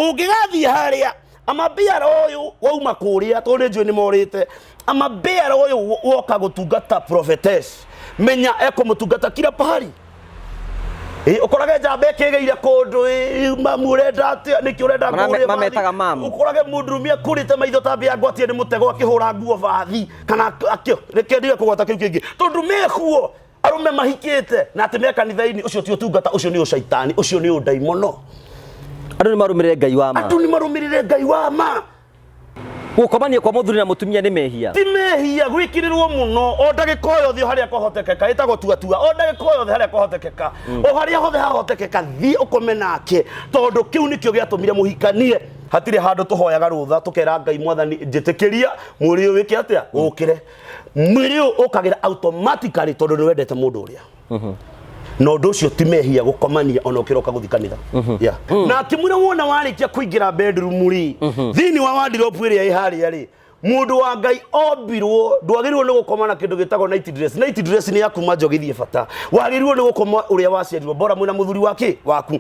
Ũngĩgathiĩ harĩa amabiara ũyũ wauma kũrĩa, tondũ nĩ njũĩ nĩ morĩte, amabiara ũyũ woka gũtungata prophetess, menya ekũmũtungata kila pahali. Ĩ, ũkorage njamba ĩkĩgĩire kũndũ, ĩ, mamu ũrenda atĩa, nĩkĩ ũrenda ngũrĩre bathi? Mametaga mamu. Ũkorage mũndũrũme akũrĩte maitho ta mbĩa ngwatie nĩ mũtego akĩhũra nguo bathi kana akĩ reke ndige kũgwata kĩu kĩngĩ tondũ mekuo arũme mahikĩte na atĩ me kanitha-inĩ. Ũcio ti ũtungata, ũcio nĩ ũcaitani, ũcio nĩ ũndaimono. Andũ nĩ marũmĩrĩre Ngai wa ma. Andũ nĩ marũmĩrĩre Ngai wa ma. Gũkomania kwa mũthuri na mũtumia nĩ mehia? Ti mehia gwĩkĩrĩrwo mũno. O ndagĩka o yothe, o harĩa kwahotekeka, ĩtagwo tuatua, o ndagĩka o yothe harĩa kwahotekeka, o harĩa hothe hahotekeka, thiĩ ũkome nake, tondũ kĩu nĩkĩo gĩatũmire mũhikanie. Hatirĩ handũ tũhoyaga rũtha tũkera Ngai, "Mwathani, njĩtĩkĩria mwĩrĩ ũyũ wĩke atĩa, ũkĩre." Mwĩrĩ ũyũ ũkagĩra automatically tondũ nĩ wendete mũndũ ũrĩa, na ũndũ ũcio ti mehia gũkomania ona ũkĩroka gũthiĩ kanitha. Yeah. Na akĩmwĩra, wona warĩkia kũingĩra bedroom rĩ, thĩinĩ wa wardrobe ĩrĩa ĩ harĩa rĩ, mũndũ wa Ngai ombirwo, ndwagĩrĩirwo nĩ gũkoma na kĩndũ gĩtagwo night dress. Night dress nĩ ya kuma njogi thiĩ bata. Wagĩrĩirwo nĩ gũkoma ũrĩa waciarirwo, bora mwĩna mũthuri wake waku.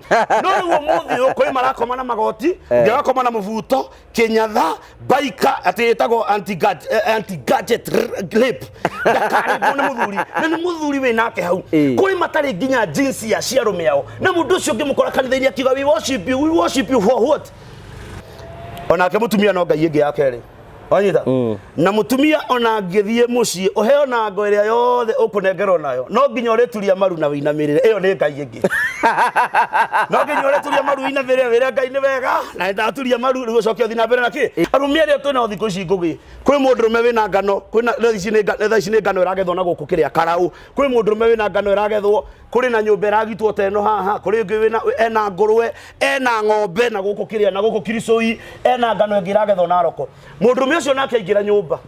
No rĩu ũmũthĩ ũyũ kwĩ marakoma na magoti, ũngĩ agakoma na mũbuto, kĩnyatha, baika atĩ ĩtagwo anti gadget rape, ndakarĩngwo nĩ mũthuri, na nĩ mũthuri wĩ nake hau. Kũrĩ matarĩ nginya jeans ya ciarũme ao, na mũndũ ũcio ũngĩmũkora kanitha-inĩ akiuga, "We worship you, we worship you." For what? Onake mũtumia no ngai ĩngĩ ya kerĩ wanyita. Na mũtumia ona angĩthiĩ mũciĩ ũheo na ngo ĩrĩa yothe ũkũnengerwo nayo, no nginya ũrĩturia maru na wĩinamĩrĩre. Ĩyo nĩ ngai ĩngĩ. No nginya ũrĩturia maru, wĩinamĩrĩre, wĩre Ngai nĩ wega na nĩndaturia maru. Rĩu ũcoke ũthiĩ na mbere na kĩ. Arũme arĩa twĩnao thikũ ici, Ngũgĩ, kwĩ mũndũrũme wĩna ngano, kwĩna thaa ici nĩ ngano ĩragethwo na gũkũ kĩrĩa karaũ. Kwĩ mũndũrũme wĩna ngano ĩragethwo, kũrĩ na nyũmba ĩragitwo ta ĩno haha, kũrĩ ũngĩ wĩna ena ngũrwe, ena ng'ombe na gũkũ kĩrĩa na gũkũ kiricũi, ena ngano ĩngĩ ĩragethwo Naroko. Mũndũrũme ũcio nake aingĩra nyũmba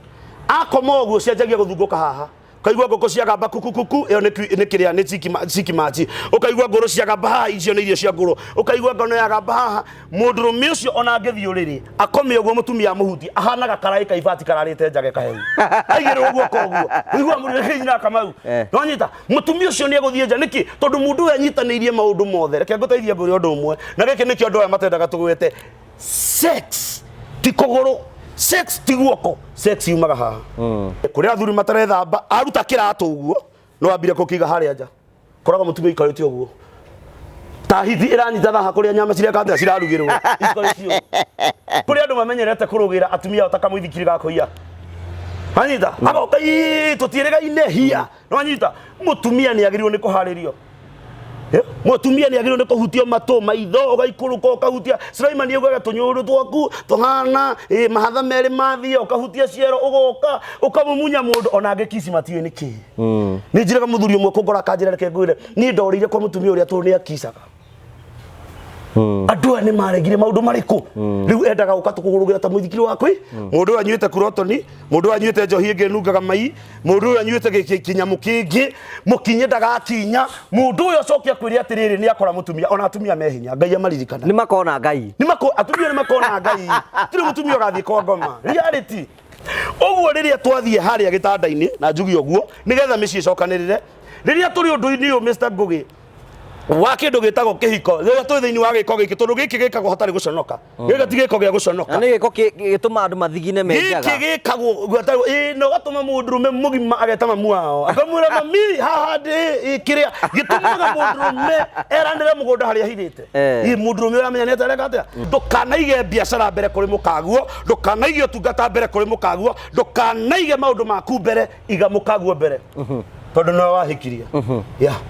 akoma ũguo, cianjagia gũthungũka haha, ũkaigua ngũkũ ciagamba kukukuku, ĩyo nĩ kĩrĩa nĩ ciki machi. Ũkaigua ngũrũ ciagamba haha, icio nĩ irio cia ngũrũ. Ũkaigua ngano yagamba haha. Mũndũrũme ũcio ona angĩthiĩ ũrĩrĩ akome ũguo, mũtumia amũhutie, ahanaga karaĩ ka ibati kararĩte njage kahehu, aigĩrĩrwo guoko ũguo, ũigua mũrĩrĩ Kamau. Nĩwanyita? Mũtumia ũcio nĩ egũthiĩ nja. Nĩkĩ? Tondũ mũndũ ũyũ anyitanĩirie maũndũ mothe. Reke ngũteithie ngwĩre ũndũ ũmwe, na gĩkĩ nĩkĩo andũ aya matendaga tũgwete. Sex ti kũgũrũ, sex ti guoko, sex yumaga haha. Kũrĩ athuri matarethamba, aruta kĩratũ ũguo no ambire kũkĩiga harĩa nja. Koraga mũtumia ikarĩte ũguo ta hithi ĩranyita thaha kũrĩa nyama cireka atĩa, cirarugĩrwo, ikarĩte ũguo. Kũrĩ andũ mamenyerete kũrũgĩra atumia ao ta kamũithikiri ga kũiya. Wanyita? Agoka, "Ii, tũtiĩrĩgaine hia." Nĩwanyita? Mũtumia nĩ agĩrĩirwo nĩ kũharĩrio. Mũtumia nĩ agĩrĩirwo nĩ kũhutio matũ, maitho, ũgaikũrũka ũkahutia. Sulaimani augaga tũnyũrũ twaku tũhana mahatha merĩ mathiĩ, ũkahutia ciero, ũgoka ũkamumunya mũndũ ona angĩkici matiũĩ nĩ kĩĩ. Nĩ njĩraga mũthuri ũmwe kũngora akanjĩra, "Reke ngwĩre, niĩ ndorĩire kwa mũtumia ũrĩa tondũ nĩ akicaga." Andũ aya nĩ maregire maũndũ marĩkũ? Rĩu endaga gũka tũkũgũrũgĩra ta mũithikiri wa kwĩ mũndũ ũyũ anyuĩte kurotoni, mũndũ ũyũ anyuĩte njohi ĩngĩ ĩnungaga mai, mũndũ ũyũ anyuĩte kĩnyamũ kĩngĩ mũkinye ndagakinya. Mũndũ ũyũ acoke akwĩre atĩrĩrĩ, nĩ akora mũtumia. Ona atumia me hinya, Ngai amaririkana. Nĩ makona Ngai. Nĩ mako atumia nĩ makona Ngai. Tirĩ mũtumia ũgathiĩ kwa ngoma reality ũguo. Rĩrĩa twathiĩ harĩa gĩtanda-inĩ na njuge ũguo nĩgetha mĩciĩ ĩcokanĩrĩre, rĩrĩa tũrĩ ũndũ-inĩ ũyũ, Mr. Ngugi, wa kĩndũ gĩtagwo kĩhiko, rĩrĩa twĩ thĩinĩ wa gĩko gĩkĩ, tondũ gĩkĩ gĩkagwo hatarĩ gũconoka, gĩkĩ ti gĩko gĩa gũconoka. Na nĩ gĩko gĩtũmaga andũ mathigine me gĩkĩ njaga. Gĩkagwo gwĩtagwo ĩ na ũgatũma mũndũrũme mũgima ageta mamu wao akamwĩra, "Mami, haha ndĩ ĩ," kĩrĩa gĩtũmaga mũndũrũme eranĩre mũgũnda harĩa ahithĩte. Ĩ mũndũrũme ũramenya nĩ atareka atĩa. Ndũkanaige biacara mbere kũrĩ mũkaguo, ndũkanaige ũtungata mbere kũrĩ mũkaguo, ndũkanaige maũndũ maku mbere, iga mũkaguo mbere, tondũ nĩwe wahikirie. Yeah.